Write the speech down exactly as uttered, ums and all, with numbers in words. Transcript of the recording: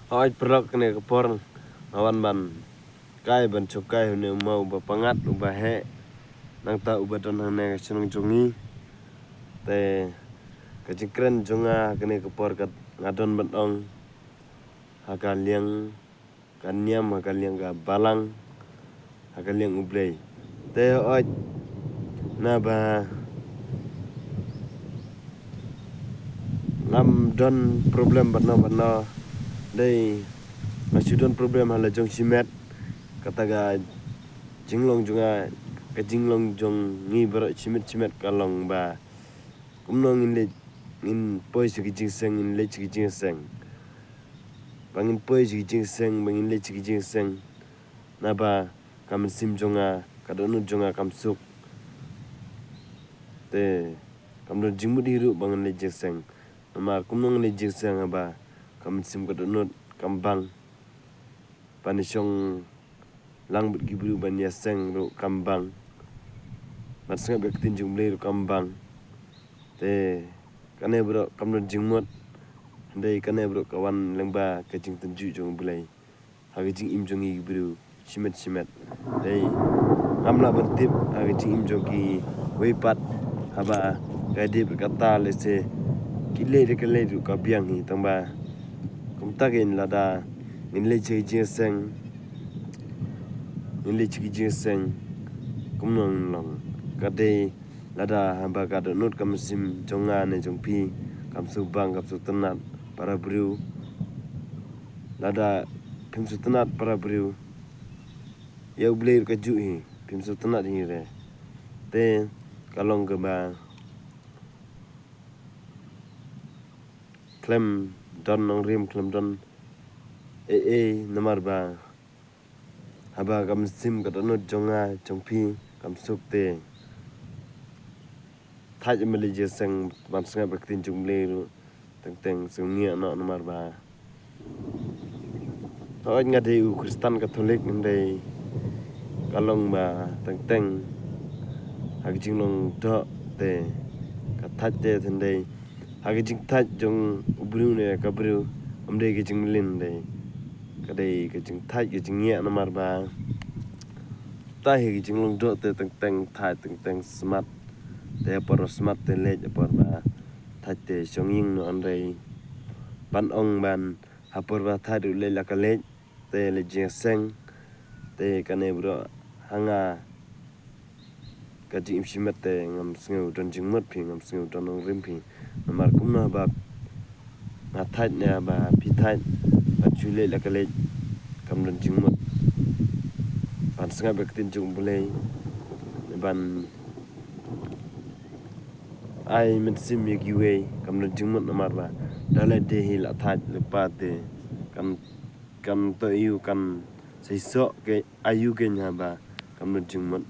Hooid paralok, kane ka por nga wan ban kai ban chongkai ha une u maw uba pyngngad uba heh, nangta uba don hangne ka shnong jong ngi. Te ka jingkren jong nga kane ka por ka nga don ban ong ha ka liang ka niam, ha ka liang ka balang, ha ka liang U Blei. Te hooid naba ngam don problem bad no bad no, dei nga shu don problem ha la jong shimet. Kata ka jinglong jong nga, ka jinglong jong ngi baroh shimet shimet ka long ba kumno ngin leit, ngin poi sha ki jingseng, ngin leit sha ki jingseng. Ba ngin poi sha ki jingseng, ba ngin leit sha ki jingseng, naba ka mynsiem jong nga, ka dohnud jong nga kam suk. Te kam don jingmut hi ruh ba ngan leit jingseng. Namar kumno ngan leit jingseng haba ka mynsiem ka dohnud kam bang. Ban ïashong lang bad ki briew ban ïaseng ruh kam bang. Ban sngap ïa ka ktien jong U Blei ruh kam bang. Te kane baroh kam don jingmut. Hynrei kane baroh ka wan lyngba ka jingtynjuh jong U Blei ha ka jingim jong ngi ki briew shimet shimet. Dei ngam lah ban tip ha ka jingim jong kiwei pat haba ka dei bad kata, lehse ki leit da ka leit ruh ka biang hi, tangba kumta kein, lada ngin leit sha ki jingseng, ngin leit sha ki jingseng, kumno ngin long? Ka dei lada haba ka dohnud ka mynsiem jong nga ne jong phi kam sngewbang, kam sngewtynnat para briew. Lada phim sngewtynnat para briew, ïa U Blei ruh ka juh hi, phim sngewtynnat hi re. Te ka long kaba khlem don nongrim, khlem don ei ei, namar ba haba ka mynsiem ka dohnud jong nga jong phi kam suk te thait ym leit jingseng ban sngap ïa ka ktien jong U Blei ruh, teng teng sngew ngiah noh namar ba hooid nga dei u Khristan Katholik, hynrei ka long ba teng teng ha ka jinglong doh te ka thait te, hynrei ha ka jingthait jong u briew ne ka briew ym dei ka jingmlien, dei ka dei ka jingthait ka jingngiah namar ba te hi ka jinglong doh te teng teng thait, teng teng smat. Te ha por ba smat te leit, ha por ba thait te shong ïing noh, hynrei ban ong ban ha por ba thait ruh leit la ka leit, te leit jingseng. Te kane baroh ha nga ka jingim shimet te ngam sngew don jingmut phi, ngam sngew don nongrim phi. Namar kumno haba nga thait ne haba phi thait ban shu leit la ka leit, kam don jingmut ban sngap ïa ka ktien jong U Blei, ban ai mynsiem ïa kiwei, kam don jingmut namar ba da leit de hi la thait lypa te kan, kan toh ïa u, kan seisoh ke ïa u kein haba kam don jingmut.